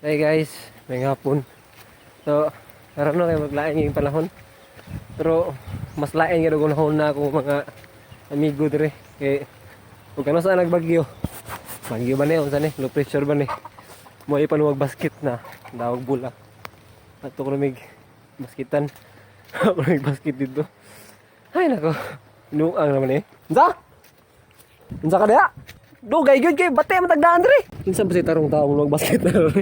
Hey guys, may hapon. So, karon no kay maglain yung panahon. Pero mas lain gyud og panahon na akong mga amigo dire kay ug ano sa nagbagyo. Bagyo ba ni unsa ni? Low pressure ba ni? Mo ipanuwag basket na dawag bula. Ato ko mig baskitan. Ako mig basket dito. Ay nako. Nuang naman eh. Unsa? Unsa ka diha? Dugay gyud kay bate man tagdaan dire. Unsa ba si tarong tao mo magbasket na ron?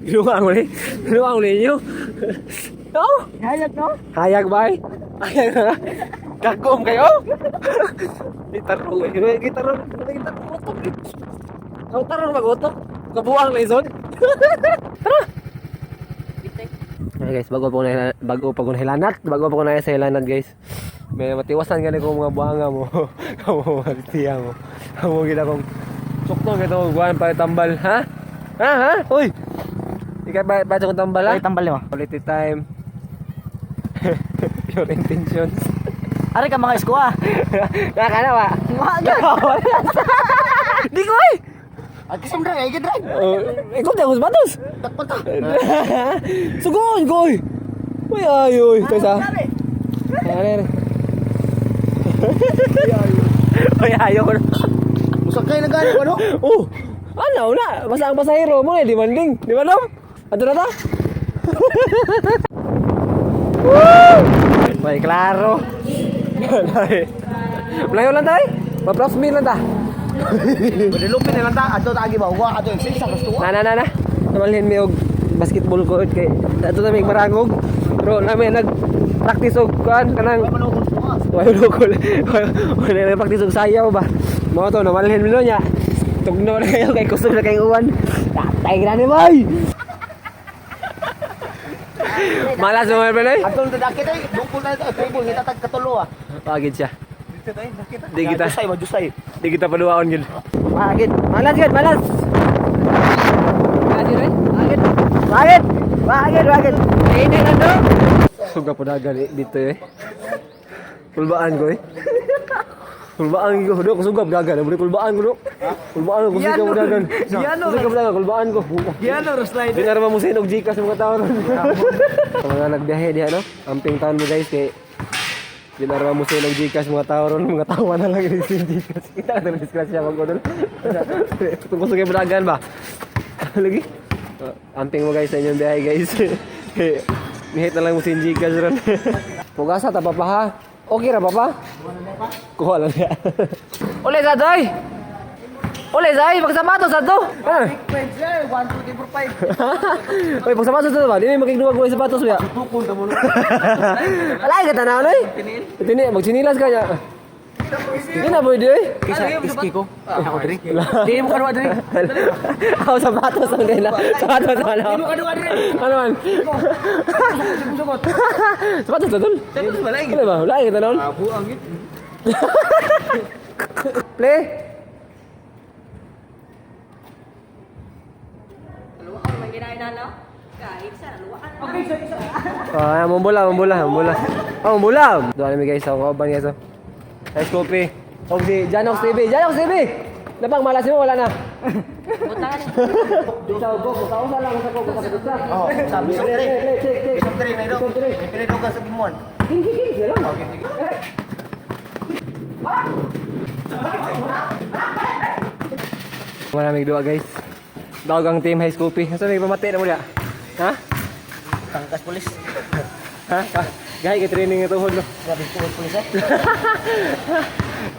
Ginuang mo ni. Ginuang mo ninyo. No? Hayag no? Hayag ba eh? Hayag na. Gagom kayo? Gitarong eh. Gitarong. Gitarong. Utok eh. Ang tarong mag-utok. Kabuang na ison. Tara! Okay guys, bago pa ko nahilanat, bago pa ko na sa hilanat, guys. May matiwasan gani ko mga buhanga mo. Kamo mga tiya mo. Kamo gid akong sukto gid akong buwan pa tambal, ha? Ha ha? Uy. Ikaw ba ba akong tambal, ha? Ay, tambal mo. Quality time. Pure intentions. Ari ka mga isko ah. Naka na ba? Mga Di ko eh. At kasam drag, ay drag. Oh, ikaw di ako sapatos. Takpan ta. Sugoon ko eh. Uy ay uy, kaysa. Ay ay. Uy ayaw ko na. Musakay na gani ano? Oh, ano na? Basta ang pasahero mo eh, demanding. Di ba, Dom? Ato na ta? Woo! May klaro. Malayo lang tayo. Ma-plus me lang ta. Pwede na lang ta. Ato ta agi ba? Wa ato exercise sa gusto. Na na na na. Namalhin mi og basketball court kay ato na may marangog. Pero namin nag practice og kuan kanang wayo lokol. Wala na practice og sayaw ba. Mao to namalhin mi no nya. Tugno na kayo kay kusog na kayong uwan. Tatay grani boy. Malas mo man eh. Ato na dakit ay dungkol na ito. Table ni tatag katulo ah. Pagid siya. Di kita. Jusay ba jusay. Di kita paluwaon gid. Pagid. Malas gid, malas. Malas gid, eh. Pagid. Bakit? Bakit? Bakit? Ini na do. Suga po dagan eh, dito eh. Kulbaan ko eh. Kulbaan ko, do sugap dagan. Buli kulbaan ko do. Kulbaan ko suga po dagan. Suga po dagan, kulbaan ko. Yan no slide. Di na raman mo sinog Gcash mga tao ron. Sa mga nagbiyahe diha no. Amping taon mo guys kay di na raman mo sinog Gcash mga tao ron, mga tawa na lang yung Gcash. Kita ka na disgrasya mag ko. Kung gusto kayo dagan ba? Lagi. Amping mo guys sa inyong biyahe guys. Nihit na lang mo sin Gcash ron. Pugasa ta papa ha. Okay ra papa? Kuha lang niya. Uli sa doy. Uli sa pagsapatos sa do. Ah. 1 2 3 4 5. Uy, pagsapatos na ba? Di may makigduwag ko yung sapatos ba? Tukol ta mo. Alay ka tanaw na eh. Tini, magsinilas ka niya. Hindi na pwede eh. Kisa iski ko. Ako diri. Di mo kaduha diri. Ako sapatos ang nila. Sapatos ano? Di mo kaduha diri. Ano man? Sapatos na dun. Sapatos ba lang? Ano ba? Wala ka tanaw. Buang gid. Play. Ah, mumbola, mumbola, mumbola. Oh, mumbola. Doon kami guys, ako kauban guys. Oh. Nice coffee. Og si Janox TV, Janox TV. Napang malas mo wala na. Oh, sabi sa diri. Sa diri na do. Pili do ka sa gimuan. Maraming duwa guys. Dog ang team High Scoopy. Asa may pamati na mo diya? Ha? Tangkas pulis. Ha? Gay kay training ito tuhod no. Grabe ko pulis eh.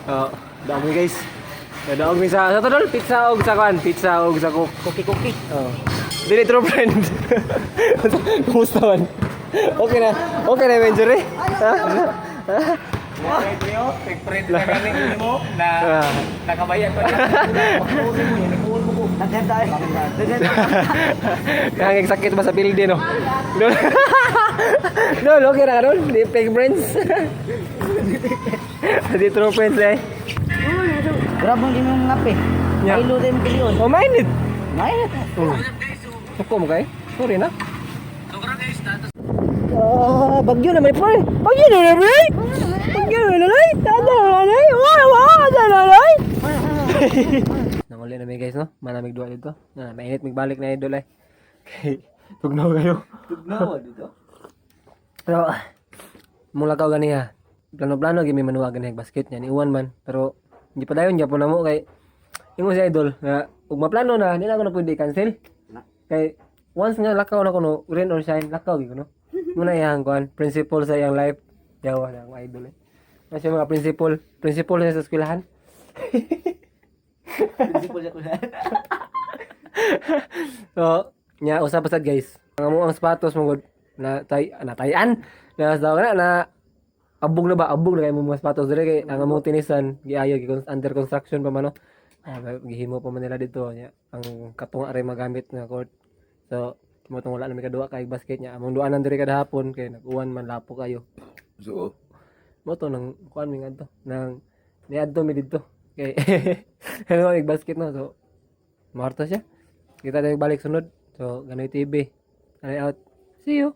Oh, daog mi guys. Daog mi sa todol pizza og sa kwan, pizza og sa cook. Kuki kuki. Oh. Dili true friend. Kumusta man? Okay na. Okay na injury? Ha? Fake friend na kami mo na Ah. nakabayan pa niya. Daghan tayo. Daghan. Kaya ang sakit ba sa pildi no? Dol. Dol, okay na ka dol? Di fake friends. Di true friends eh. Grabe ang imong ngape. Nya. Ay luto yung pilion. Oh, mainit. Mainit. Oh. Suko mo kay? Sorry na. Ah, bagyo naman pre. Bagyo na pre. Bagyo na pre. Tada na pre. Wala wala na pre. Manguli na mi, guys, no. Manamig duwa dito. Na mainit magbalik na, idol, ay. Kay tugnaw kayo. Tugnaw dito. Pero mula ka ganiha. Plano-plano gyud mi manuwa ganiha basket niya ni uwan man, pero hindi pa dayon gyapon namo kay ingon si idol nga ug maplano na di na ako na pwede i-cancel. Kay once nga lakaw na kuno, rain or shine, lakaw gyud kuno. Muna iyang kuan, principle sa iyang life. Yawa na akong idol eh. Kasi mga principle, principle siya sa eskwelahan. Principal siya kuya. So, nya usap pasad, guys. Ang amo ang sapatos mo gud na tay natayan. Na sa na na abog na ba, abog na kay mo mga sapatos dire kay ang among tinisan giayo gi under construction pa man, no. Ah, gihimo pa man nila dito nya ang katunga ray magamit nga court. So, mo tong wala na may kaduwa kay basket nya. Among duanan diri kada hapon kay nag-uwan man, lapo kayo. So, mo to nang kuan mi ngadto nang niadto mi didto kay ano mig basket, no. So, Marto siya. Kita tayo balik sunod. So, Ganoy TV. Ganoy out. See you.